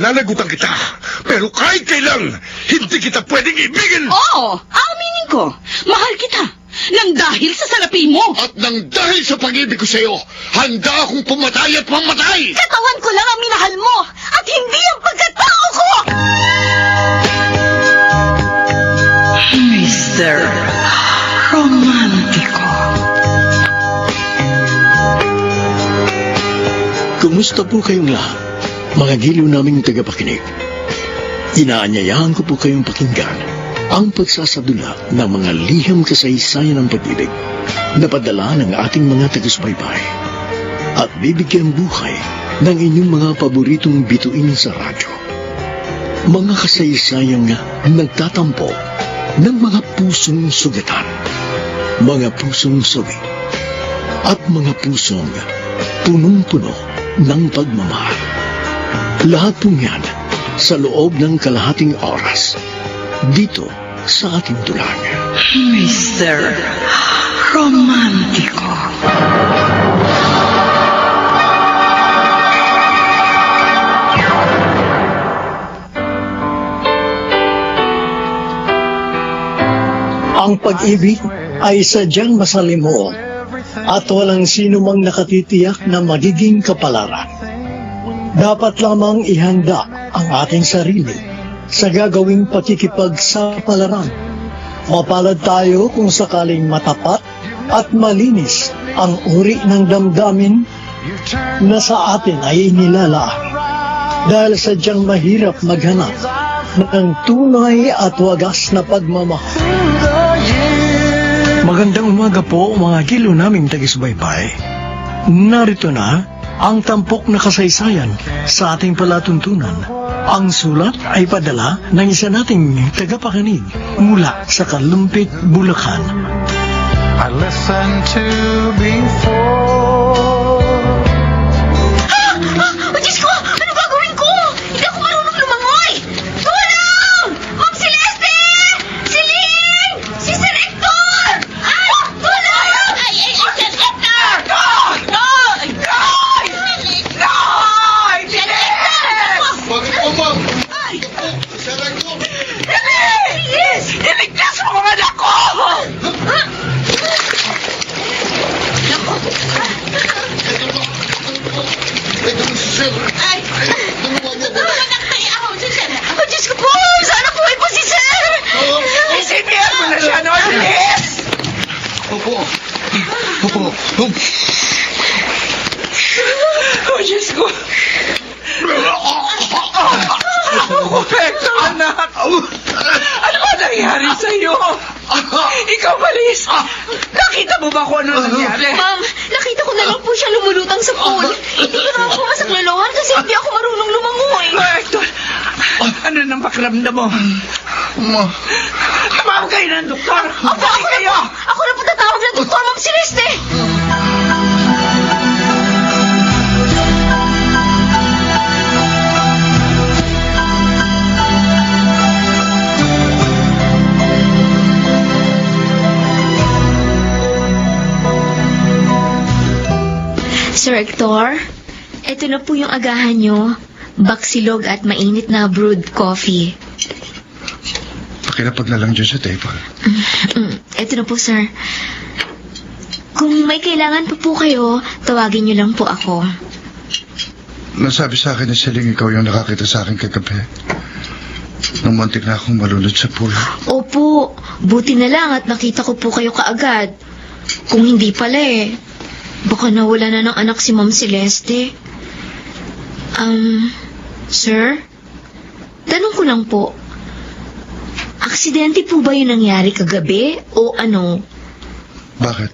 Pananagutan kita, pero kahit kailan, hindi kita pwedeng ibigin! Oo, aminin ko. Mahal kita. Nang dahil sa salapi mo. At nang dahil sa pag-ibig ko sa'yo, handa akong pumatay at mamatay! Katawan ko lang ang minahal mo at hindi ang pagkatao ko! Mr. Romantiko. Kumusta po kayong lahat, mga giliw naming tagapakinig? Inaanyayahan ko po kayong pakinggan ang pagsasadula ng mga liham kasaysayan ng pag-ibig na padala ng ating mga tagus-baybay at bibigyan buhay ng inyong mga paboritong bituin sa radyo. Mga kasaysayang nagtatampo ng mga pusong sugatan, mga pusong sugi, at mga pusong punong-puno ng pagmamahal. Lahat po yan sa loob ng kalahating oras dito sa ating tulang. Mr. Romantiko. Ang pag-ibig ay sadyang masalimuot at walang sino mang nakatitiyak na magiging kapalaran. Dapat lamang ihanda ang ating sarili sa gagawing pakikipagsapalaran. Mapalad tayo kung sakaling matapat at malinis ang uri ng damdamin na sa atin ay inilalaan. Dahil sadyang mahirap maghanap ng tunay at wagas na pagmamahal. Magandang umaga po mga kilo naming tagisbaybay. Narito na ang tampok na kasaysayan sa ating palatuntunan. Ang sulat ay padala ng isa nating tagapakinig mula sa Kalumpit, Bulacan. I listened to before. O Diyos ko! Ano gagawin ko? Hindi ako marunong lumangoy! Tulong! Ma'am Celeste! Celine! Si Sir Hector! Ay! Tulong! Ay! Sir Hector! Noy! Bakit po, ma'am? Ay! Saray ko! Bilis! Iligtas mo ang anak ko! Ito mo si Sir. Ay! Tulungan mo. Tulungan na kaya ako, Sir. O Diyos ko po! Sana buhay po si Sir! Isipin mo na siya, no? Bilis! Opo. Opo. O Diyos ko! Hector, anak! Ano ba nangyari sa'yo? Ikaw, Malis! Nakita mo ba kung ano nangyari? Ma'am, nakita ko na lang po siya lumulutang sa pool. Hindi ko naman po masaklolohan kasi hindi ako marunong lumangoy. Hector, ano nang pakiramdam mo? Tumawag kayo ng doktor! Opo, ako na po tatawag ng doktor, Ma'am Celeste. Sir Hector, ito na po yung agahan nyo. Baksilog at mainit na brewed coffee. Pakilapag na lang dyan sa table. Ito na po, sir. Kung may kailangan pa po kayo, tawagin nyo lang po ako. Nasabi sa akin ni Celine ikaw yung nakakita sa akin kagabi. Nung muntik na akong malunod sa pool. Opo, buti na lang at nakita ko po kayo kaagad. Kung hindi pala baka nawala na ng anak si Ma'am Celeste. Sir? Tanong ko lang po. Aksidente po ba yung nangyari kagabi o ano? Bakit?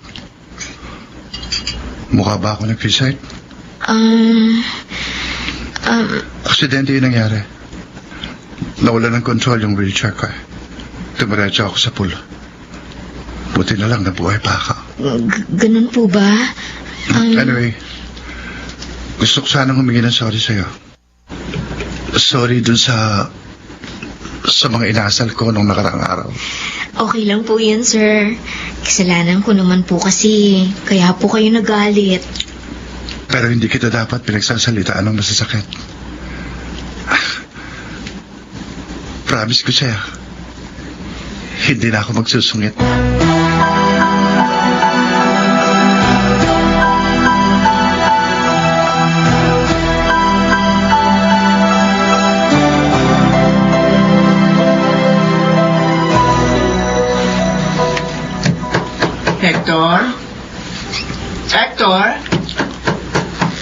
Mukha ba ako nag-suicide? Aksidente yung nangyari. Nawala ng control yung wheelchair ko. Tumiretso ako sa pool. Buti na lang nabuhay pa ako. Ganun po ba? Anyway, gusto ko sanang humingi ng sorry sa'yo. Sorry dun sa mga inasal ko nung nakaraang araw. Okay lang po yan, sir. Kasalanan ko naman po kasi kaya po kayo nagalit. Pero hindi kita dapat pinagsasalitaan ng masasakit. Promise ko sa'yo, hindi na ako magsusungit. Hector? Hector?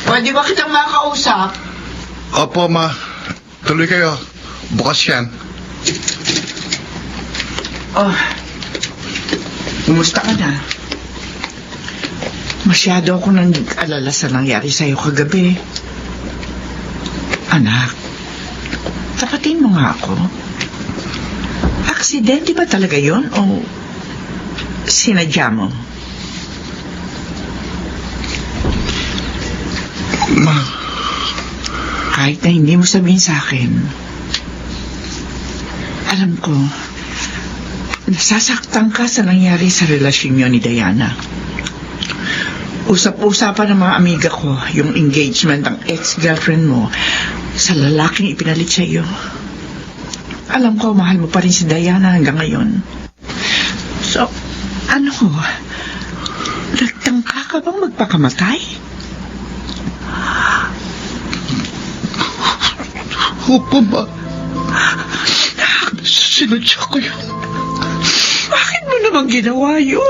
Pwede ba kitang makausap? Opo, ma. Tuloy kayo. Bukas yan. Oh, kumusta ka na? Masyado ako nang alala sa nangyari sa'yo kagabi. Anak, tapatin mo nga ako. Aksidente ba talaga yon o sinadya mo? Ma, Kahit na hindi mo sabihin sa akin, alam ko, nasasaktan ka sa nangyari sa relasyon niyo ni Diana. Usap-usapan ng mga amiga ko yung engagement ng ex-girlfriend mo sa lalaking ipinalit sa iyo. Alam ko, mahal mo pa rin si Diana hanggang ngayon. So, ano? Nagtangka ka bang magpakamatay? opo, ma. Sinadya ko yun. Bakit mo naman ginawa yun?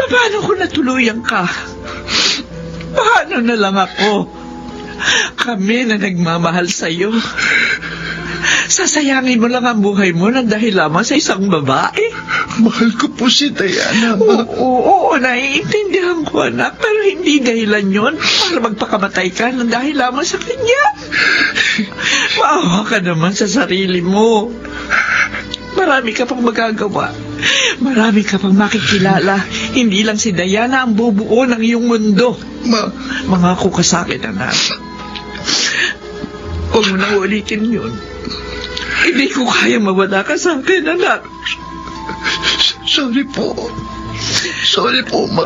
Paano kung natuluyan ka? Paano na lang ako? Kami na nagmamahal sa'yo. Sasayangin mo lang ang buhay mo nang dahil lamang sa isang babae. Mahal ko po si Diana, ma. Oo, naiintindihan ko, anak. Pero hindi dahilan yon para magpakamatay ka nang dahil lamang sa kanya. Maawa ka naman sa sarili mo. Marami ka pang magagawa. Marami ka pang makikilala. Hindi lang si Diana ang bubuo ng iyong mundo. Ma, Mangako ka sa akin, anak. Huwag mo nang ulitin yun. Hindi ko kaya mawala ka sa akin, anak. sorry po. Sorry po, ma.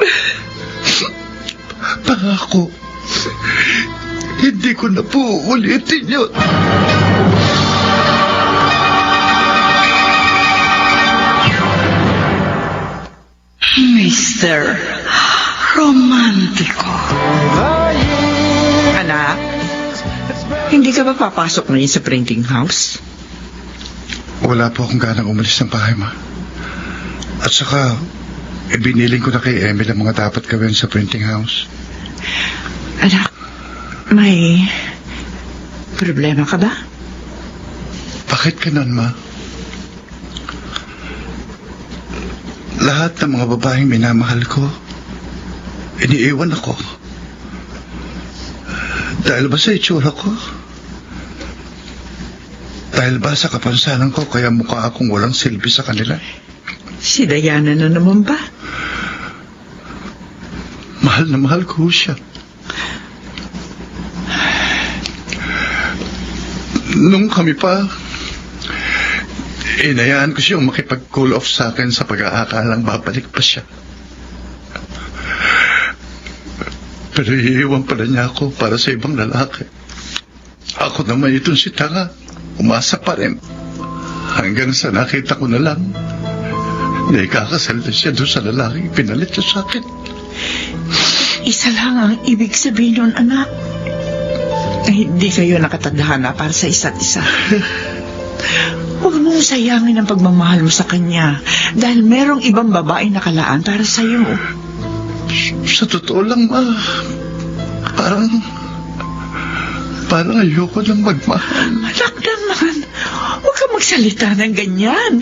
Pangako, hindi ko na po ulitin yun. Mr. Romantiko. Anak, hindi ka ba papasok ngayon sa printing house? Wala po akong ganang umalis ng bahay, ma. At saka, ibiniling ko na kay Emil ang mga dapat gawin sa printing house. Anak, may problema ka ba? Bakit ganun, ma? Lahat ng mga babaeng minamahal ko, iniiwan ako. Dahil ba sa itsura ko? Dahil ba sa kapansanan ko kaya mukha akong walang silbi sa kanila? Si Diana na naman ba? Mahal na mahal ko siya. Nung kami pa, inayaan ko siyang makipag-cool off sa akin sa pag-aakalang babalik pa siya. Pero iiwan pala niya ako para sa ibang lalaki. Ako naman itong si Tanga, umasa pa rin. Hanggang sa nakita ko na lang, na ikakasal na siya doon sa lalaking pinalit niya sa akin. Isa lang ang ibig sabihin nun, anak. Hindi kayo nakatadhana para sa isa't isa. Huwag mong sayangin ang pagmamahal mo sa kanya dahil merong ibang babae nakalaan para sa'yo. Sa totoo lang, ma, parang ayoko nang magmahal. Anak naman, huwag kang magsalita ng ganyan.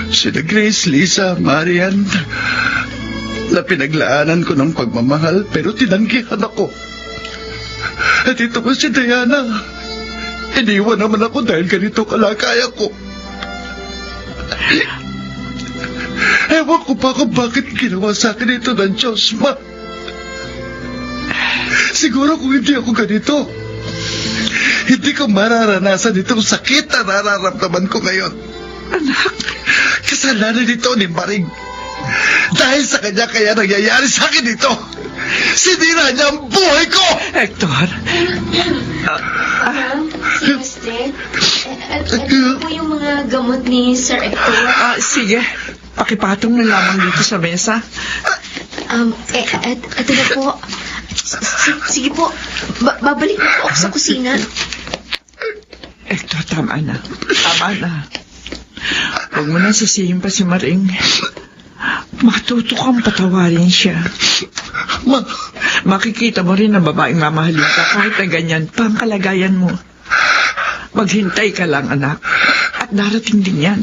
Sina Grace, Lisa, Marian, na pinaglaanan ko ng pagmamahal pero tinanggihan ako. At ito ko si Diana. Iniwan naman ako dahil ganito kalakaya ko. Ewan ko pa kung bakit ginawa sa akin ito ng Diyos, ma. Siguro kung hindi ako ganito, hindi ko mararanasan itong sakit na nararamdaman ko ngayon. Anak, Kasalanan nito ni Maring. Dahil sa kanya kaya nangyayari sa akin ito. Sinira niya ang buhay ko! Hector, Celeste, ano po yung mga gamot ni Sir Hector? sige. Pakipatong na lamang dito sa mesa. Ito na po. Sige po, babalik na po ako sa kusina. Hector, tama na. Tama na. Huwag mo na sisihin pa si Maring. Matuto kang patawarin siya. Makikita mo rin na babaeng mamahalin ka kahit na ganyan pa ang kalagayan mo. Maghintay ka lang, anak. At darating din yan.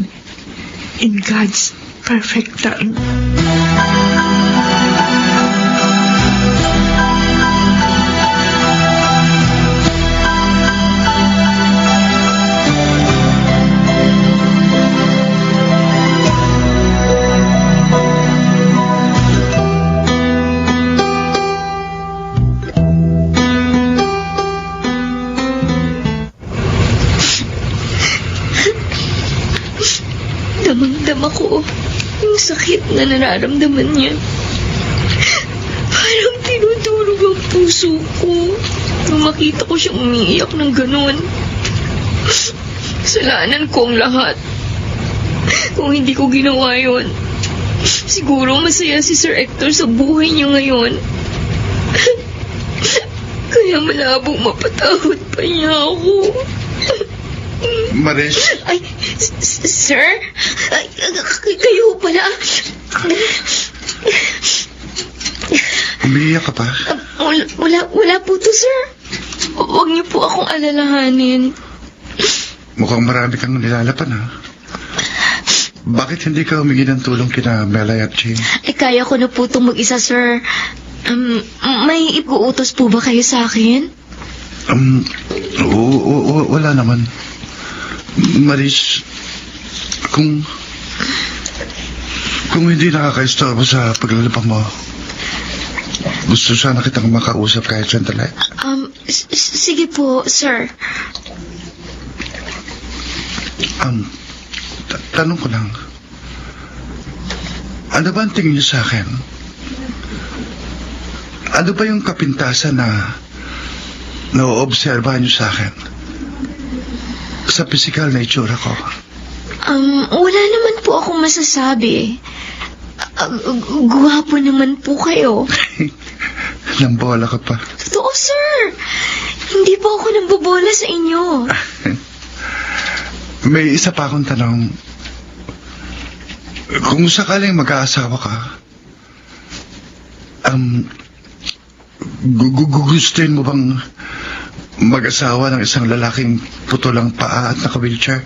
In God's perfect time. Damang-dama ko yung sakit na nararamdaman niya. Parang tinutulog ang puso ko nung makita ko siyang umiiyak ng ganon. Kasalanan ko ang lahat. Kung hindi ko ginawa yun, siguro masaya si Sir Hector sa buhay niya ngayon. Kaya malabong mapatawad pa niya ako. Maris, Ay, sir? Ay, kayo pala. umiiyak ka pa? Wala po to, sir. Huwag niyo po akong alalahanin. Mukhang marami kang nilalapan, ha? Bakit hindi ka humingi ng tulong kina Melay at Jane? Kaya ko na po itong mag-isa, sir. May ipuutos po ba kayo sa akin? Wala naman. Maris, kung hindi nakakaistorbo sa paglalabang mo, gusto sana kitang makausap kahit sandali. Sige po, sir. Tanong ko lang, ano ba ang tingin niyo sa akin? Ano ba yung kapintasan na naoobserbahan niyo sa akin? Sa pisikal na itsura ko. Wala naman po akong masasabi. Guwapo naman po kayo. Nambola ka pa. Totoo, sir. Hindi po ako nambobola sa inyo. May isa pa akong tanong. Kung sakaling mag-aasawa ka, gugustuhin mo bang mag-asawa ng isang lalaking putulang paa at naka-wheelchair?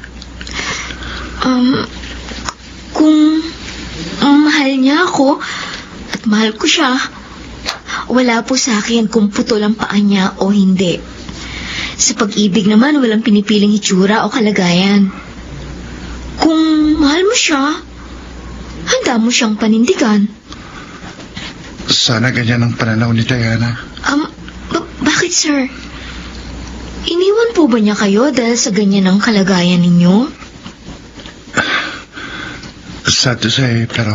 Kung mahal niya ako at mahal ko siya, wala po sa akin kung putol ang paa niya o hindi. Sa pag-ibig naman, walang pinipiling itsura o kalagayan. Kung mahal mo siya, handa mo siyang panindigan. Sana ganyan ang pananaw ni Diana. Bakit, sir? Iniwan po ba niya kayo dahil sa ganyan ang kalagayan ninyo? Sad to say, pero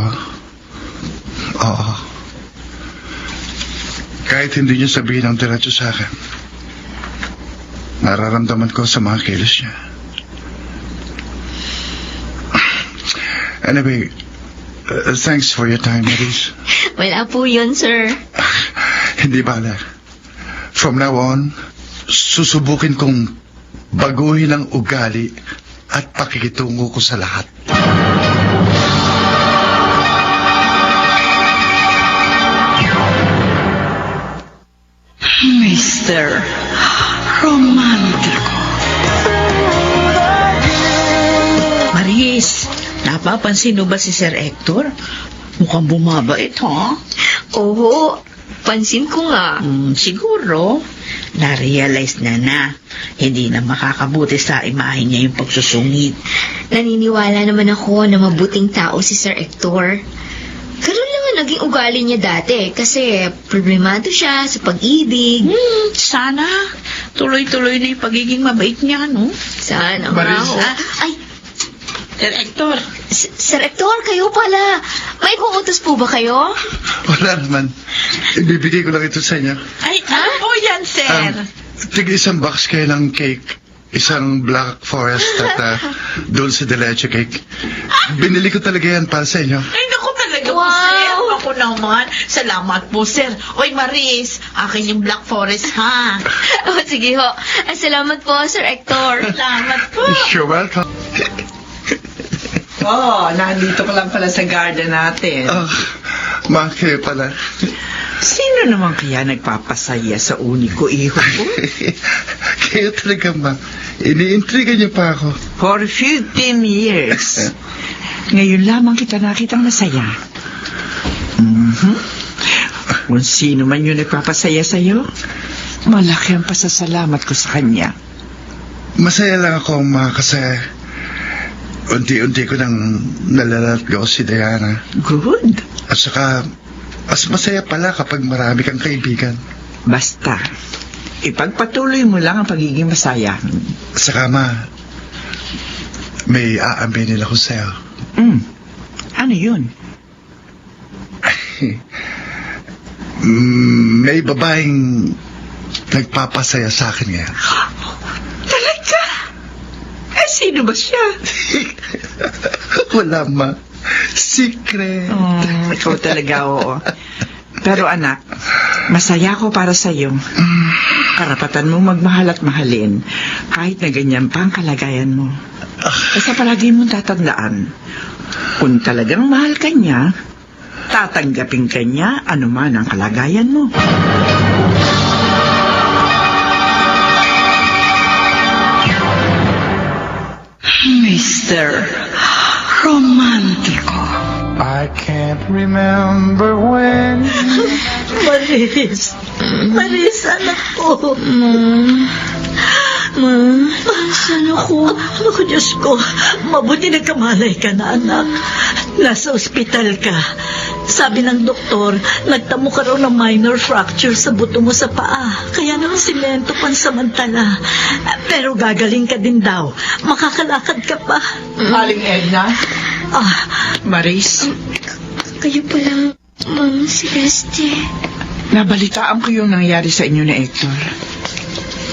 oo. Kahit hindi niya sabihin ang diretso sa akin, nararamdaman ko sa mga kilos niya. Anyway, thanks for your time, Maris. Wala po yun, sir. Hindi bala. From now on, susubukin kong baguhin ang ugali at pakikitungo ko sa lahat. Mr. Romantico. Maris, napapansin mo ba si Sir Hector? Mukhang bumabait, ha? Oo, pansin ko nga. Siguro, na-realize na hindi na makakabuti sa imahe niya yung pagsusungit. Naniniwala naman ako na mabuting tao si Sir Hector. Ganun lang ang naging ugali niya dati kasi problemado siya sa pag-ibig. Sana, tuloy-tuloy na yung pagiging mabait niya, no? Sana nga Maris? ako. Ay, Sir Hector. Sir Hector, kayo pala. May uutos po ba kayo? Wala naman. Ibibigay ko lang ito sa inyo. Ay, ano po yan, sir? Isang box kayo ng cake. Isang Black Forest at dulce de leche cake. Binili ko talaga yan para sa inyo. Ay, naku talaga po, Wow. sir. Ako naman. Salamat po, sir. Oy, Maris, akin yung Black Forest, ha? Oh, sige ho. Salamat po, Sir Hector. Salamat po. You're welcome. Oh, nandito ka lang pala sa garden natin. Kayo pala. Sino naman kaya nagpapasaya sa uniko iho ko? Kayo talaga, ma. Iniintriga niyo pa ako. For 15 years. Ngayon lamang kita nakitang masaya. Kung sino man yung nagpapasaya sa'yo, malaki ang pasasalamat ko sa kanya. Masaya lang ako, ma, kasi unti-unti ko nang nalalatgo si Diana. Good. At saka, mas masaya pala kapag marami kang kaibigan. Basta, ipagpatuloy mo lang ang pagiging masaya. At saka, ma, may aaminin ako sa'yo. Ano yun? May babaeng nagpapasaya sa akin ngayon. Talaga? Eh, sino ba siya? Wala, ma. Secret. Ikaw talaga, oo. Pero anak, masaya ko para sa'yo. Karapatan mo magmahal at mahalin kahit na ganyan pa ang kalagayan mo. Basta palagi mong tatandaan, kung talagang mahal ka niya, tatanggapin ka niya anuman ang kalagayan mo. Mr. Romantico. I can't remember when. Maris. Maris, anak ko. Saan ako? Ako, Diyos ko. Mabuti nagkamalay ka na, anak. Nasa ospital ka. Sabi ng doktor, nagtamo ka raw ng minor fracture sa buto mo sa paa. Kaya naman simento pansamantala. Pero gagaling ka din daw. Makakalakad ka pa. Aling Edna? Ah, Maris? Kayo pala, Ma'am Celeste. Nabalitaan ko yung nangyari sa inyo ni Hector.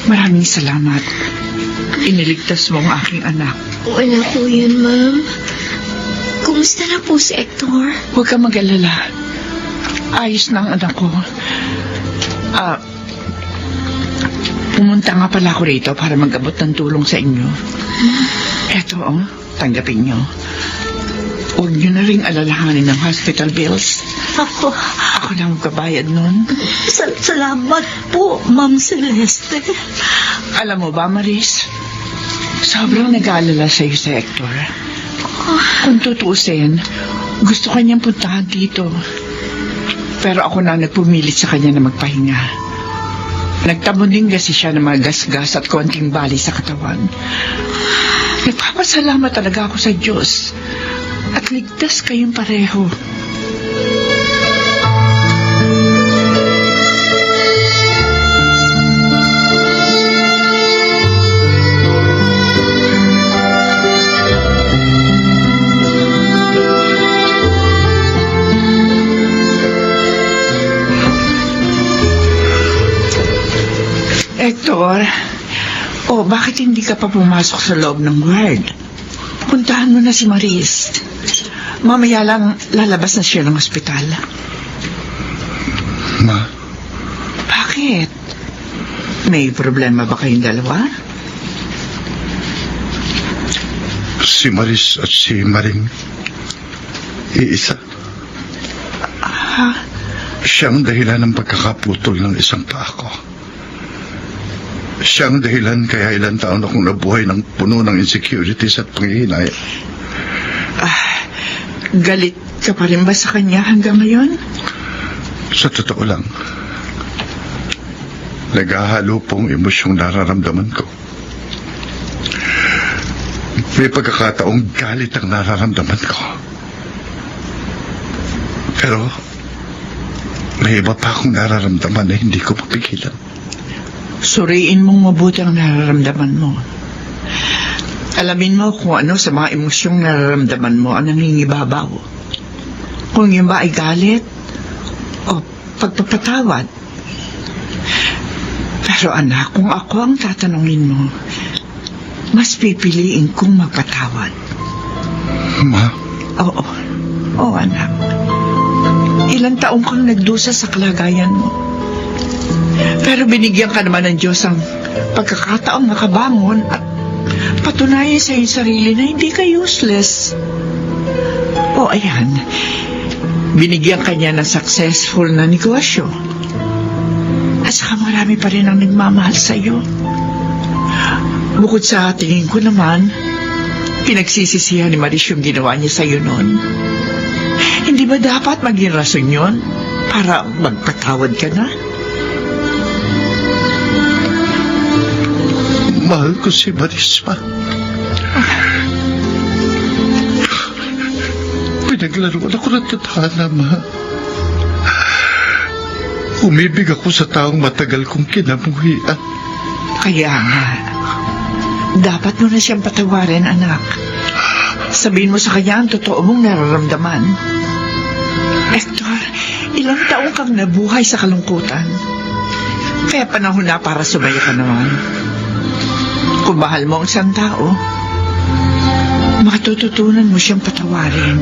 Maraming salamat. Iniligtas mo ang aking anak. Wala po yun, Ma'am. Kumusta na po si Hector? Huwag ka mag-alala. Ayos na ang anak ko. Pumunta nga pala ako rito para mag-abot ng tulong sa inyo. Eto, tanggapin nyo. Huwag nyo na ring alalahanin ng hospital bills. ako. Ako lang magbabayad nun. Salamat po, Ma'am Celeste. Alam mo ba, Maris? Sobrang nag-aalala sa'yo si Hector. Kung tutuusin, gusto kanyang puntahan dito. Pero ako na nagpumilit sa kanya na magpahinga. Nagtamon din kasi siya ng mga gasgas at konting bali sa katawan. Nagpapasalamat talaga ako sa Diyos. At ligtas kayong pareho. Hector, bakit hindi ka pa pumasok sa loob ng ward? Puntahan mo na si Maris. Mamaya lang lalabas na siya ng ospital. Ma, Bakit? May problema ba kayong dalawa? si Maris at si Maring, iisa. Siyang dahilan ng pagkakaputol ng isang paa ko. Siyang dahilan kaya ilang taon akong nabuhay ng puno ng insecurities at panghihinayang. Galit ka pa rin ba sa kanya hanggang ngayon? Sa totoo lang, naghahalo pong emosyong nararamdaman ko. May pagkakataong galit ang nararamdaman ko. Pero, may iba pa akong nararamdaman na hindi ko mapigilan. Suriin mong mabuti ang nararamdaman mo. Alamin mo kung ano sa mga emosyong nararamdaman mo ang nangingibabaw. Kung yun ba ay galit o pagpapatawad. Pero anak, kung ako ang tatanungin mo, mas pipiliin kong magpatawad. Ma, Oo. Oo, anak. Ilang taong kang nagdusa sa kalagayan mo. Pero binigyan ka naman ng Diyos ang pagkakataong makabangon at patunayan sa iyong sarili na hindi ka useless. O ayan, binigyan ka niya ng successful na negosyo. At saka marami pa rin ang nagmamahal sa iyo. Bukod sa tingin ko naman, pinagsisisihan ni Maris yung ginawa niya sa iyo noon. Hindi ba dapat maging rason yun para magpatawad ka na? mahal ko si Maris, ma. Pinaglaruan ako ng tadhana, ma. Umibig ako sa taong matagal kong kinamuhian. Kaya nga, dapat mo na siyang patawarin, anak. Sabihin mo sa kanya ang totoo mong nararamdaman. Hector, ilang taong kang nabuhay sa kalungkutan. Kaya panahon na para sumaya ka naman. Kung mahal mo ang isang tao, matututunan mo siyang patawarin.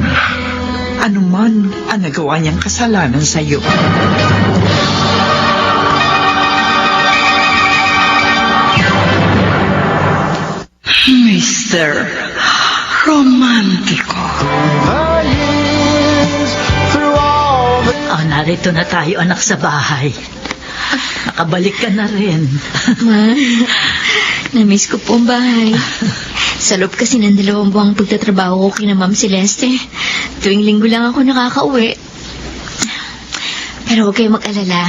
Ano man ang nagawa niyang kasalanan sa iyo. Mr. Romantiko. Narito na tayo, anak, sa bahay. Nakabalik ka na rin. Ma, na-miss ko po ang bahay. Sa loob kasi ng 2 buwang pagtatrabaho ko kina Ma'am Celeste. Tuwing linggo lang ako nakakauwi. Pero huwag kayong mag-alala.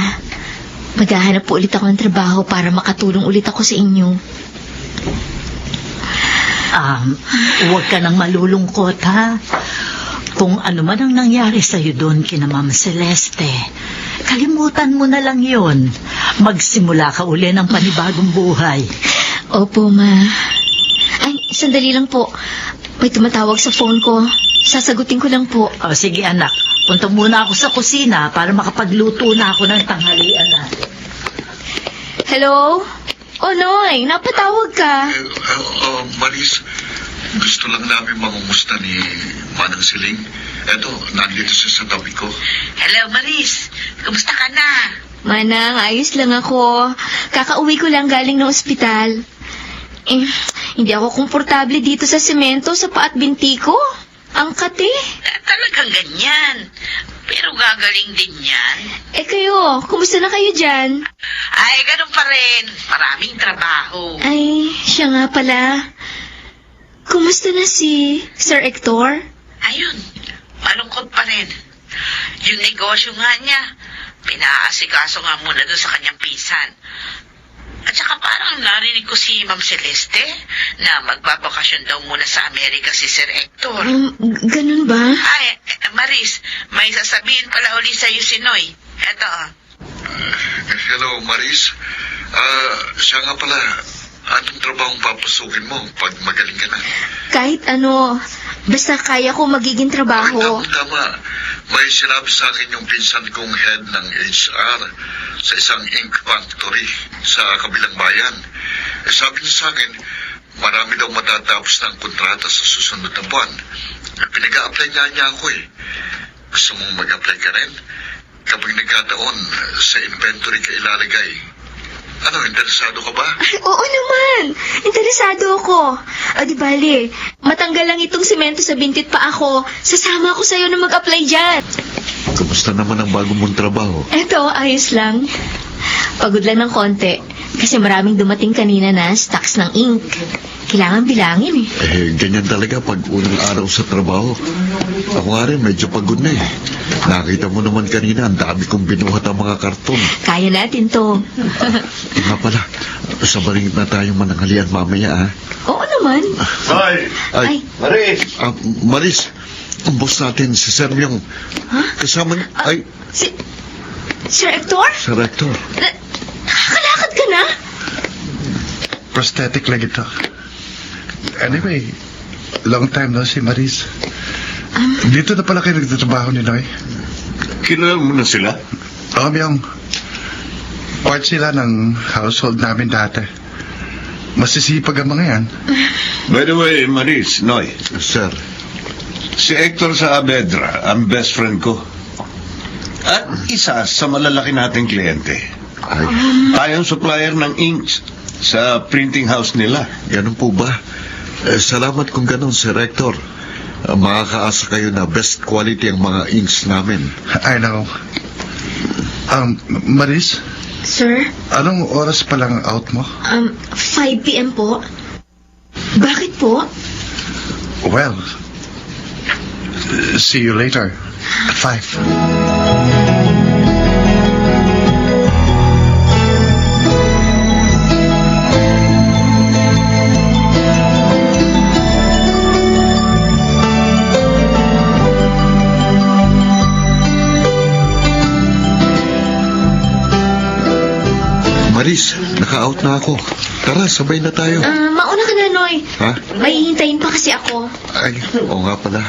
Maghahanap po ulit ako ng trabaho para makatulong ulit ako sa inyo. Huwag ka nang malulungkot, ha? Kung ano man ang nangyari sa'yo doon kina Ma'am Celeste, kalimutan mo na lang yon. Magsimula ka uli ng panibagong buhay. Opo, Ma. Ay, sandali lang po. May tumatawag sa phone ko. Sasagutin ko lang po. O, sige, anak. Punta muna ako sa kusina para makapagluto na ako ng tanghalian natin. Hello? Oh, Noy, napatawag ka. Maris, gusto lang namin mamumusta ni Manang Siling. Eto, nandito siya sa tabi ko. Hello, Maris. Kumusta ka na? Manang, ayos lang ako. Kakauwi ko lang galing ng ospital. Hindi ako komportable dito sa semento, sa paa at binti ko. Ang kati. Talagang ganyan. Pero gagaling din yan. Kayo, kumusta na kayo dyan? Ay, ganun pa rin. Maraming trabaho. Ay, siya nga pala. Kumusta na si Sir Hector? Ayun, malungkot pa rin. Yung negosyo nga niya, pinaasikaso nga muna doon sa kanyang pinsan. At saka parang narinig ko si Ma'am Celeste na magbabakasyon daw muna sa Amerika si Sir Hector. Ganun ba? Ay, Maris, may sasabihin pala uli sa'yo si Noy. Eto. Hello, Maris. Siya nga pala, anong trabahong papasukin mo pag magaling ka na? Kahit ano, basta kaya ko magiging trabaho. Ay, tama. May sinabi sa akin yung pinsan kong head ng HR sa isang ink factory sa kabilang bayan. Sabi niya sa akin, marami daw matatapos ng kontrata sa susunod na buwan. Pinag-a-apply niya ako eh. Gusto mong mag-apply ka rin? Kapag nagkataon, sa inventory ka ilalagay. Ano, interesado ka ba? Oo naman. Interesado ako. O di bali, matanggal lang itong semento sa bintit pa ako. Sasama ako sa'yo na mag-apply dyan. Kumusta naman ang bago mong trabaho? Eto, ayos lang. Pagod lang ng konti. Kasi maraming dumating kanina na stocks ng ink. Kailangan bilangin eh. Ganyan talaga pag unang araw sa trabaho. Ako nga rin, medyo pagod na eh. Nakita mo naman kanina, ang dami kong binuhat ang mga karton. Kaya natin to. Nga pala, sabaling na tayong mananghalian mamaya, ha? Oo naman. Ay. Maris! Maris, ang boss natin, si Sir Myong. Kasama niya, ay, Sir Hector? Sir Hector. Nakakalakad ka na? Prosthetic lang ito. Anyway, long time no si Maris. Dito na pala kayo nagtatrabaho ni Noy. Kilala mo na sila? Yung part sila ng household namin dati. Masisipag ang mga yan. By the way, Maris, Noy, Sir, si Hector sa Abedra, ang best friend ko. At isa sa malalaki nating kliyente. Tayong supplier ng inks sa printing house nila. Ganun po ba? Salamat kung ganun, Sir Hector. Makakaasa kayo na best quality ang mga inks namin. I know. Maris, Sir, anong oras pa lang out mo? 5 p.m. po. Bakit po? Well, see you later at 5. Maris, naka-out na ako. Tara, sabay na tayo. Mauna ka na, Noy. Ha? May hihintayin pa kasi ako. Ay, oo nga pala.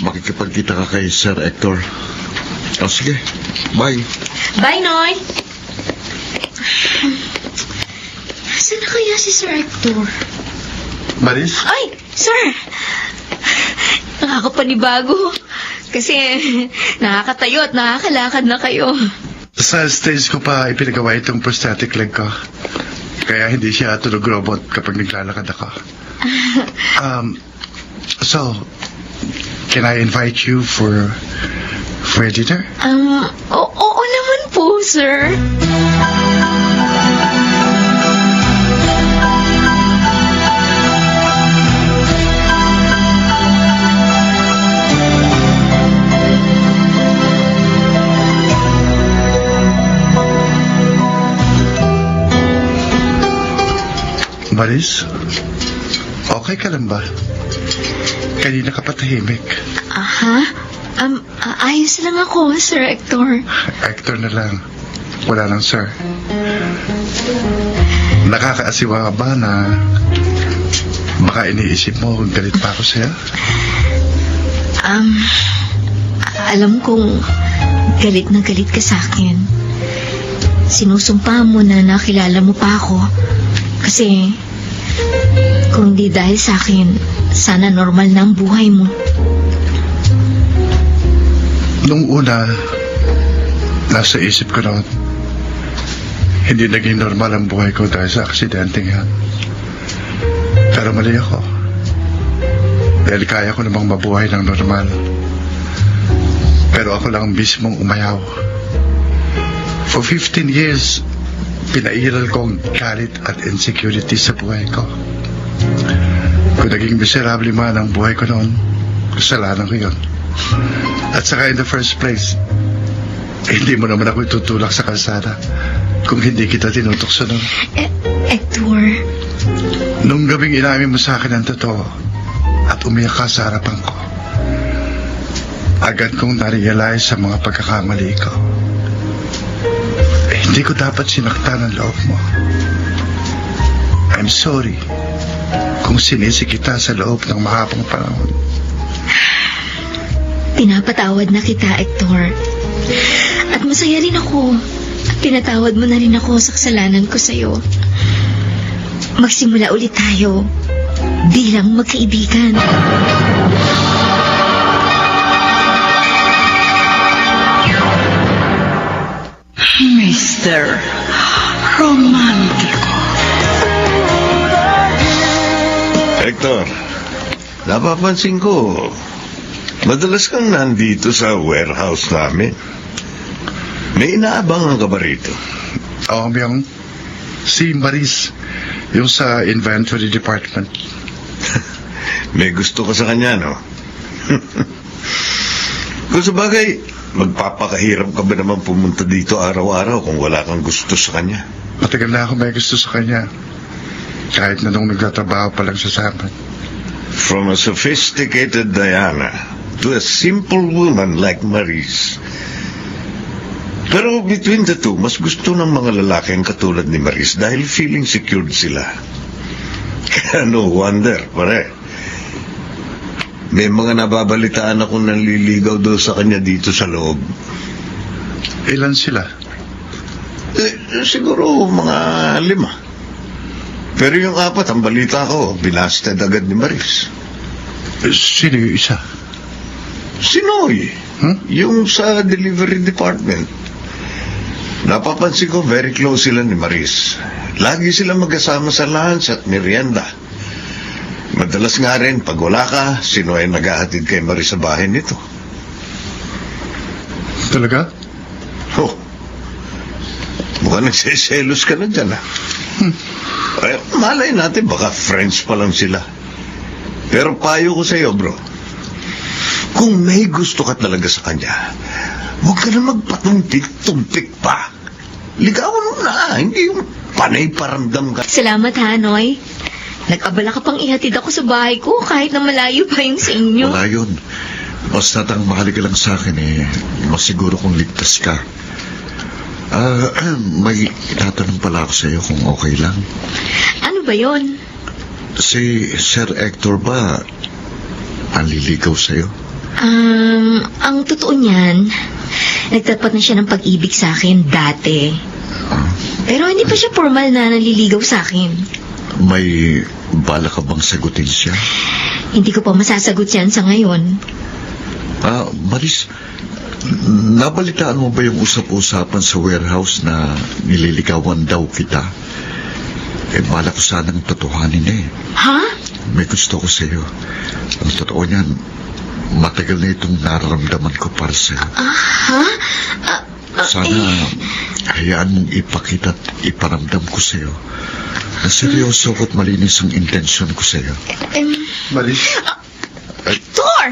Makikipagkita ka kay Sir Hector. O sige, bye. Bye, Noy. Saan na kaya si Sir Hector? Maris? Ay, Sir! Nakakapanibago. Kasi nakakatayo at nakakalakad na kayo. Sa stage ko pa ipinagawa itong prosthetic leg ko. Kaya hindi siya tulog robot kapag naglalakad ako. So, can I invite you for dinner? Oo naman po, sir. Maris, okay ka lang ba? Kanina ka patahimik. Aha? Ayos lang ako, Sir Hector. Actor na lang. Wala nang sir. Nakakaasiwa ka ba na baka iniisip mo kung galit pa ako sa'yo? Alam kong galit na galit ka sa akin. Sinusumpa mo na nakilala mo pa ako. Kasi kung di dahil sa akin, sana normal na ang buhay mo. Nung una, nasa isip ko noon, hindi naging normal ang buhay ko dahil sa aksidente yan. Pero mali ako. Dahil kaya ko namang mabuhay ng normal. Pero ako lang mismong umayaw. For 15 years, pinairal ko ang galit at insecurity sa buhay ko. Kung naging miserable man ang buhay ko noon, kasalanan ko yun. At saka in the first place, hindi mo naman ako itutulak sa kalsada kung hindi kita tinutokso nun. Hector, Nung gabing inamin mo sa akin ang totoo at umiyak ka sa harapan ko, agad kong narealize sa mga pagkakamali ko. Hindi ko dapat sinaktan ang loob mo. I'm sorry kung sinisi kita sa loob ng mahabang panahon. pinapatawad na kita, Hector. At masaya rin ako. At pinatawad mo na rin ako sa kasalanan ko sa'yo. Magsimula ulit tayo bilang magkaibigan. Mr. Romantico. Hector, napapansin ko, madalas kang nandito sa warehouse namin. May inaabangan ka ba rito? Yung si Maris, yung sa inventory department. May gusto ka sa kanya, no? Kung sabagay, magpapakahirap ka ba naman pumunta dito araw-araw kung wala kang gusto sa kanya? Matagal na ako may gusto sa kanya. Kahit na nung nagtatrabaho pa lang siya sa amin. From a sophisticated Diana to a simple woman like Maris. Pero between the two, mas gusto ng mga lalaki ang katulad ni Maris dahil feeling secured sila. No wonder, pare. May mga nababalitaan akong nanliligaw doon sa kanya dito sa loob. Ilan sila? Siguro mga 5. Pero yung 4, ang balita ko, binasted agad ni Maris. Sino yung isa? Si Noy, yung sa delivery department. Napapansin ko, very close sila ni Maris. Lagi sila magkasama sa lunch at merienda. Madalas nga rin, pag wala ka, si Noy naghahatid kay Maris sa bahay nito. Talaga? Oh, mukhang nagsiselos ka na dyan, Ay, malay natin, baka friends pa lang sila. Pero payo ko sa'yo, bro. Kung may gusto ka talaga sa kanya, huwag ka na magpatumpik-tumpik pa. Ligawan mo na, hindi yung panay paramdam ka. Salamat ha, Noy. Nag-abala ka pang ihatid ako sa bahay ko kahit na malayo pa yung sa inyo. Wala yun. Basta ang mahalaga lang sa akin masiguro kong ligtas ka. May itatanong pala ako sa iyo kung okay lang. Ano ba yon? Si Sir Hector ba ang liligaw sa iyo? Ang totoo niyan, nagtapat na siya ng pag-ibig sa akin dati. Pero hindi pa siya formal na naliligaw sa akin. May bala ka bang sagutin siya? Hindi ko pa masasagot yan sa ngayon. Maris, nabalitaan mo ba yung usap-usapan sa warehouse na nililigawan daw kita? Bala ko sanang totohanin Ha? May gusto ko sa iyo. Ang totoo niyan, matagal na itong nararamdaman ko para sa iyo. Ha? Sana hayaan mong ipakita at iparamdam ko sa iyo na seryoso at malinis ang intensyon ko sa iyo. Maris? Hector!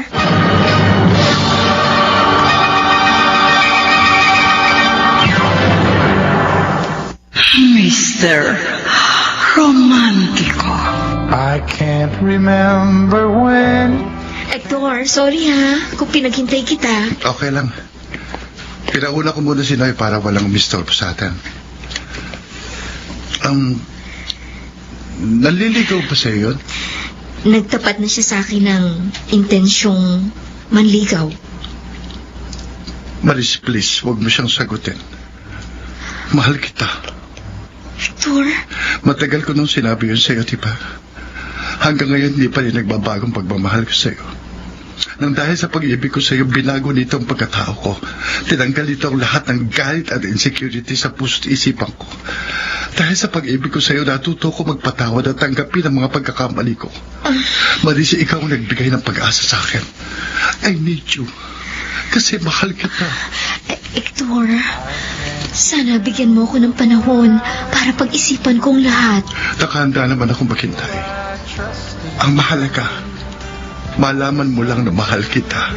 Mr. Romantiko. I can't remember when. Hector, sorry ha kung pinaghintay kita. Okay lang. Pinauna ko muna si Noy para walang mistorbo sa atin. Naliligaw ba sa'yo yun? Nagtapat na siya sa akin ng intensyong manligaw. Maris, please, huwag mo siyang sagutin. Mahal kita. Hector? Matagal ko nung sinabi yun sa'yo, di ba? Hanggang ngayon, hindi pa rin nagbabagong pagmamahal ko sa'yo. Nang dahil sa pag-ibig ko sa'yo, binago nito ang pagkatao ko. Tinanggal nito ang lahat ng galit at insecurity sa puso't isipan ko. Dahil sa pag-ibig ko sa'yo, natuto ko magpatawad at tanggapin ang mga pagkakamali ko. Marisa, ikaw ang nagbigay ng pag-asa sa akin. I need you. Kasi mahal kita. Hector, sana bigyan mo ako ng panahon para pag-isipan kong lahat. Nakahanda naman akong maghintay. Ang mahalaga, malaman mo lang na mahal kita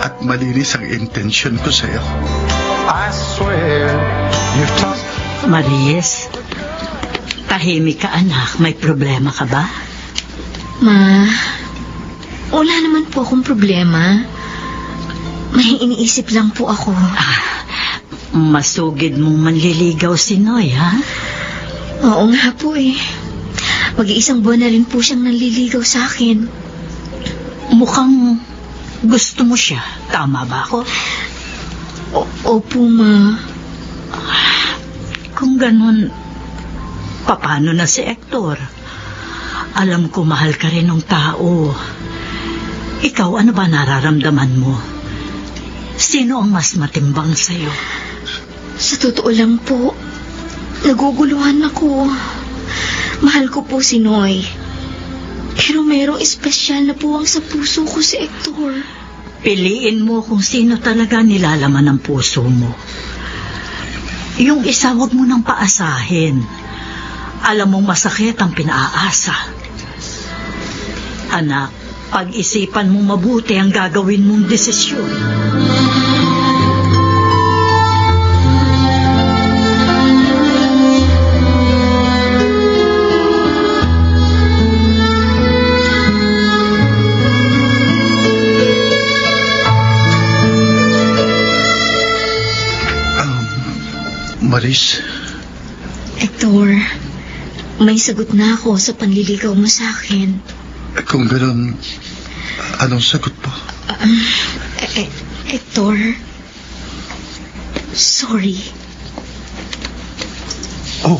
at malinis ang intensyon ko sa'yo. I swear you've taught. Maris, tahimik ka anak. May problema ka ba? Ma, wala naman po akong problema. May iniisip lang po ako. Masugid mong manliligaw si Noy, ha? Oo nga po eh. Mag-iisang buwan na rin po siyang nanliligaw sa akin. Mukhang gusto mo siya. Tama ba ako? Opo, Ma. Kung ganun, paano na si Hector? Alam ko mahal ka rin ng tao. Ikaw, ano ba nararamdaman mo? Sino ang mas matimbang sa'yo? Sa totoo lang po, naguguluhan ako. Mahal ko po si Noy. Pero merong espesyal na puwang sa puso ko si Hector. Piliin mo kung sino talaga nilalaman ng puso mo. Yung isa, wag mo nang paasahin. Alam mong masakit ang pinaasa. Anak, pag-isipan mong mabuti ang gagawin mong desisyon. Maris, Hector, May sagot na ako sa panliligaw mo sa akin. Kung ganun, anong sagot po? Hector, sorry. Oh.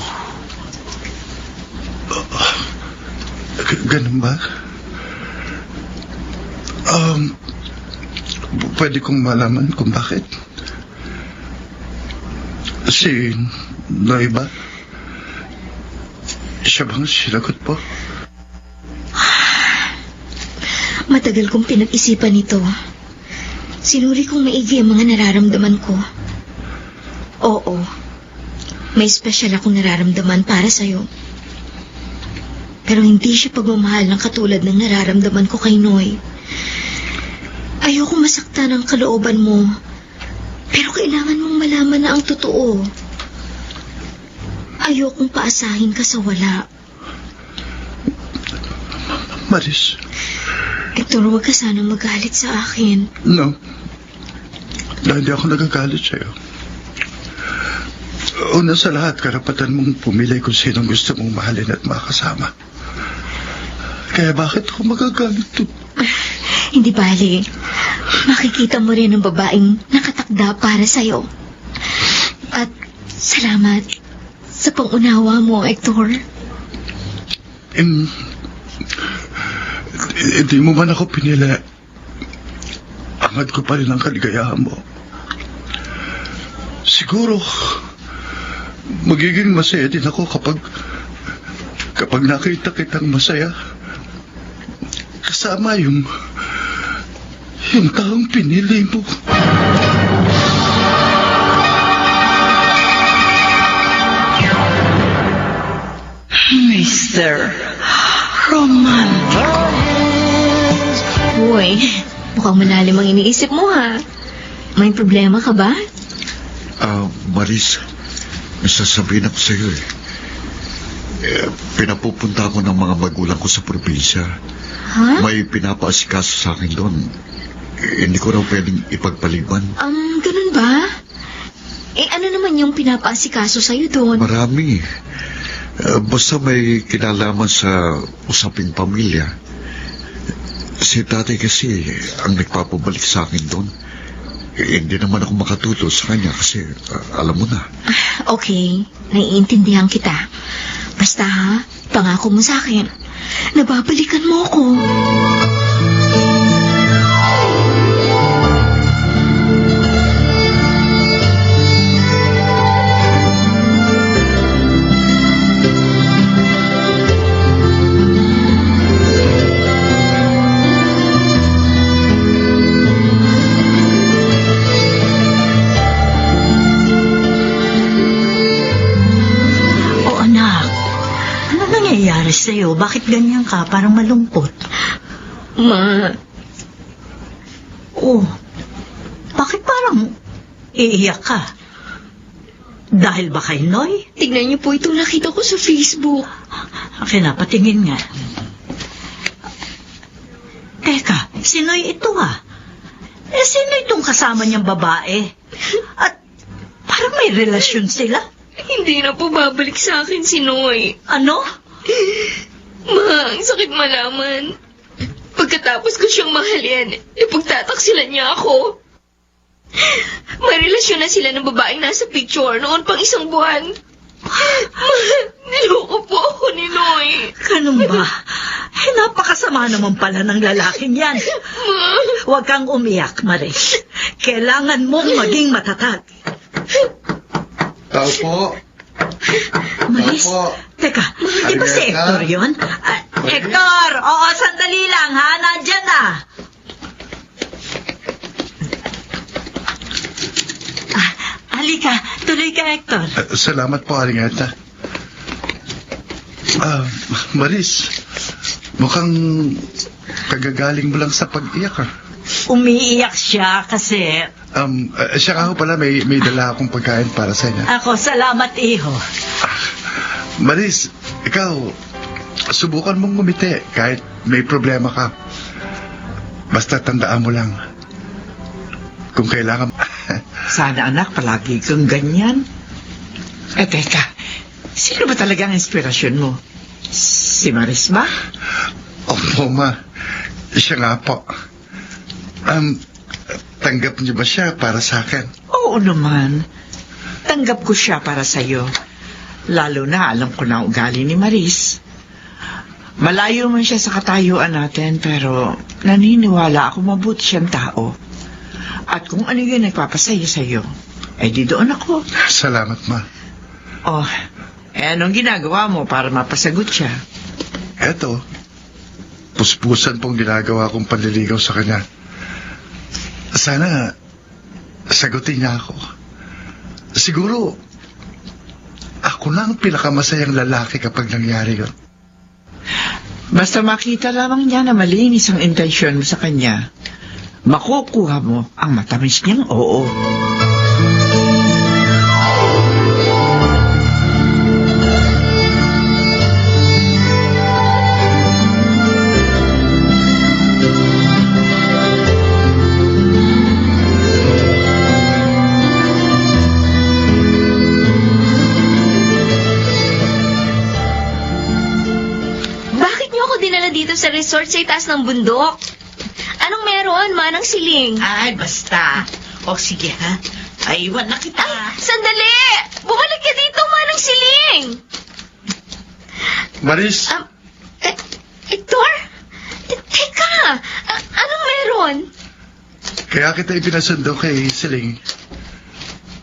Ganun ba? Pwede kong malaman kung bakit? Si Noy ba? Siya bang sinagot po? Matagal kong pinag-isipan ito. Sinuri kong maigi ang mga nararamdaman ko. Oo, may special akong nararamdaman para sa'yo. Pero hindi siya pagmamahal ng katulad ng nararamdaman ko kay Noy. Ayoko masaktan ang kalooban mo, pero kailangan mong malaman na ang totoo. Ayokong paasahin ka sa wala. Maris? Hector, huwag ka sanang magalit sa akin. No. Dahil hindi ako nagagalit sa'yo. Una sa lahat, karapatan mong pumili kung sinong gusto mong mahalin at makasama. Kaya bakit ako magagalit to? Hindi bali. Makikita mo rin ang babaeng nakatakda para sa'yo. At salamat sa pangunawa mo, Hector. Hindi mo man ako pinili. Angad ko pa rin ang kaligayahan mo. Siguro, magiging masaya din ako kapag nakita kitang masaya. Kasama yung taong pinili mo. Mr. Romantic. Uy, mukhang malalim ang iniisip mo, ha? May problema ka ba? Maris, may sasabihin ako sa iyo eh. Pinapupunta ako ng mga magulang ko sa probinsya. Ha? May pinapaasikaso sa akin doon. Hindi ko raw pwedeng ipagpaliban. Ganun ba? Ano naman yung pinapaasikaso sa'yo doon? Marami. Basta may kinalaman sa usaping pamilya. Si tatay kasi ang nagpapabalik sa akin doon. Hindi naman ako makatulog sa kanya kasi alam mo na. Okay, naiintindihan kita. Basta ha, pangako mo sa akin, nababalikan mo ako. Nangyayari sa'yo? Bakit ganyan ka? Parang malungkot. Ma, Oh, bakit parang iiyak ka? Dahil ba kay Noy? tignan niyo po itong nakita ko sa Facebook. Akin na, patingin nga. Teka, si Noy ito ah. Sino itong kasama niyang babae? At parang may relasyon sila. Hindi na po babalik sa akin si Noy. Ano? Ma, ang sakit malaman. Pagkatapos ko siyang mahalin, ipagtataksilan niya ako. May relasyon na sila ng babaeng nasa picture noon pang 1 buwan. Ma, niloko po ako ni Noy. Ganun ba? Napakasama naman pala ng lalaking yan. Ma, Huwag kang umiyak, Maris. Kailangan mong maging matatag. Tao po. Maris, Opo. teka, di ba si Arieta? Hector yun? Hector, oo, sandali lang ha, nandyan na. Halika, tuloy ka, Hector. Salamat po, Aringeta. Maris, mukhang kagagaling mo lang sa pag-iyak, Umiiyak siya kasi siya nga ho pala, may dala akong pagkain para sa inyo. ako, salamat, iho. Maris, ikaw, subukan mong ngumiti kahit may problema ka. Basta tandaan mo lang, kung kailangan... Sana anak, palagi kang ganyan. Teka, Sino ba talaga ang inspirasyon mo? Si Maris ba? Opo, Ma. Siya nga po. Tanggap niyo ba siya para sa akin? Oo naman. Tanggap ko siya para sa'yo. Lalo na alam ko na ang ugali ni Maris. Malayo man siya sa katayuan natin, pero naniniwala ako mabuti siyang tao. At kung ano yun nagpapasaya sa'yo, ay di doon ako. Salamat, Ma. Oh, anong ginagawa mo para mapasagot siya? Eto, puspusan pong ginagawa kong panliligaw sa kanya. Sana sagutin niya ako. Siguro, ako na ang pinakamasayang lalaki kapag nangyari yun. Basta makita lamang niya na malinis ang intensyon mo sa kanya, makukuha mo ang matamis niyang oo. Dito sa resort sa itaas ng bundok. Anong meron, Manang Siling? Ay, basta. O sige ha, ay iwan na kita. Sandali! Bumalik ka dito, Manang Siling! Maris, Hector? Teka! Anong meron? kaya kita ipinasundo kay Siling.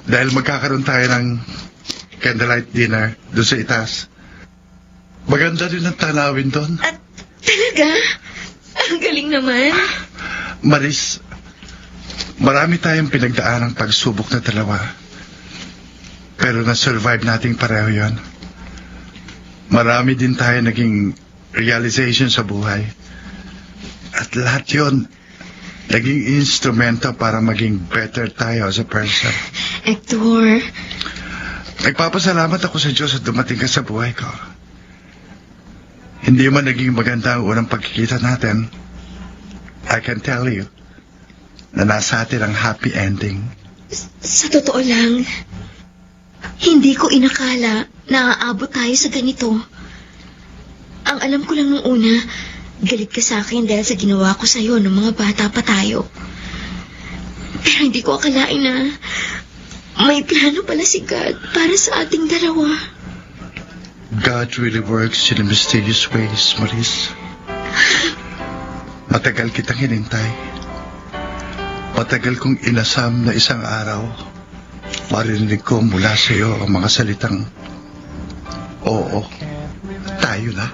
Dahil magkakaroon tayo ng candlelight dinner doon sa itaas. Maganda rin ang tanawin doon. Talaga? Ang galing naman. Maris, marami tayong pinagdaan ng pagsubok na dalawa. Pero na-survive nating pareho yon. Marami din tayo naging realization sa buhay. At lahat yon naging instrumento para maging better tayo as a person. Hector. Nagpapasalamat ako sa Diyos at dumating ka sa buhay ko. Hindi man naging maganda ang unang pagkikita natin, I can tell you na nasa atin ang happy ending. Sa totoo lang, hindi ko inakala na aabot tayo sa ganito. Ang alam ko lang nung una, galit ka sa akin dahil sa ginawa ko sa'yo nung mga bata pa tayo. Pero hindi ko akalain na may plano pala si God para sa ating dalawa. God really works in mysterious ways, Maris. Matagal kitang hinintay. Matagal kong inasam na isang araw, marinig ko mula sa iyo ang mga salitang, oo, tayo na.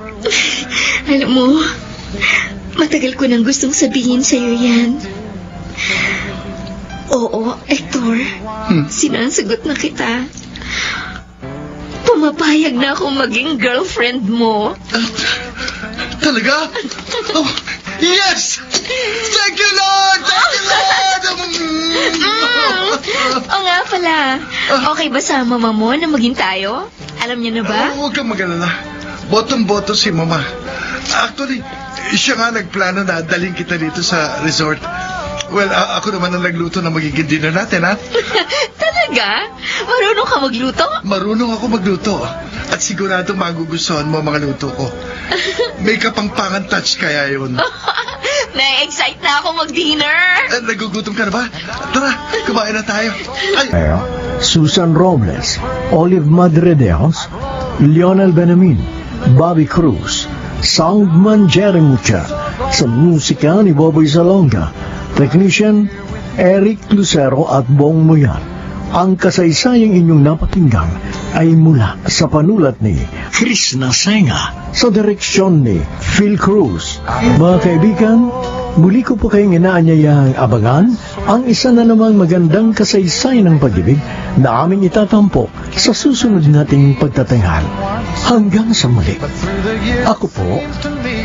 Alam mo, matagal ko nang gustong sabihin sa'yo yan. Oo, Hector, sinasagot na kita. Pumapayag na akong maging girlfriend mo. Talaga? Oh, yes! Thank you, Lord! Thank you, Lord! O nga pala, okay ba sa mama mo na maging tayo? Alam niya na ba? Huwag kang mag-alala. Botong-boto si Mama. Actually, siya nga nagplano na dalhin kita dito sa resort. Well, ako naman ang nagluto na magiging dinner natin, ha? Talaga? Marunong ka magluto? Marunong ako magluto. At sigurado magugustuhan mo ang mga luto ko. May kapangpangan touch kaya yun. Na-excite na ako mag-dinner. Nagugutom ka na ba? Tara, kumain na tayo. Ay, Susan Robles, Olive Madredeos, Lionel Benamin, Bobby Cruz, Soundman Jerry Mucha, sa musika ni Boboy Salonga, Technician Eric Lucero at Bong Muyan. Ang kasaysayang inyong napakinggan ay mula sa panulat ni Chris Nasenga sa direksyon ni Phil Cruz. Mga kaibigan, muli ko po kayong inaanyayahang abangan ang isa na namang magandang kasaysay ng pag-ibig na aming itatampok sa susunod nating pagtatanghal. Hanggang sa muli, ako po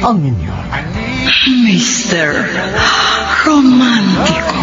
ang inyo. Mr. Romantiko.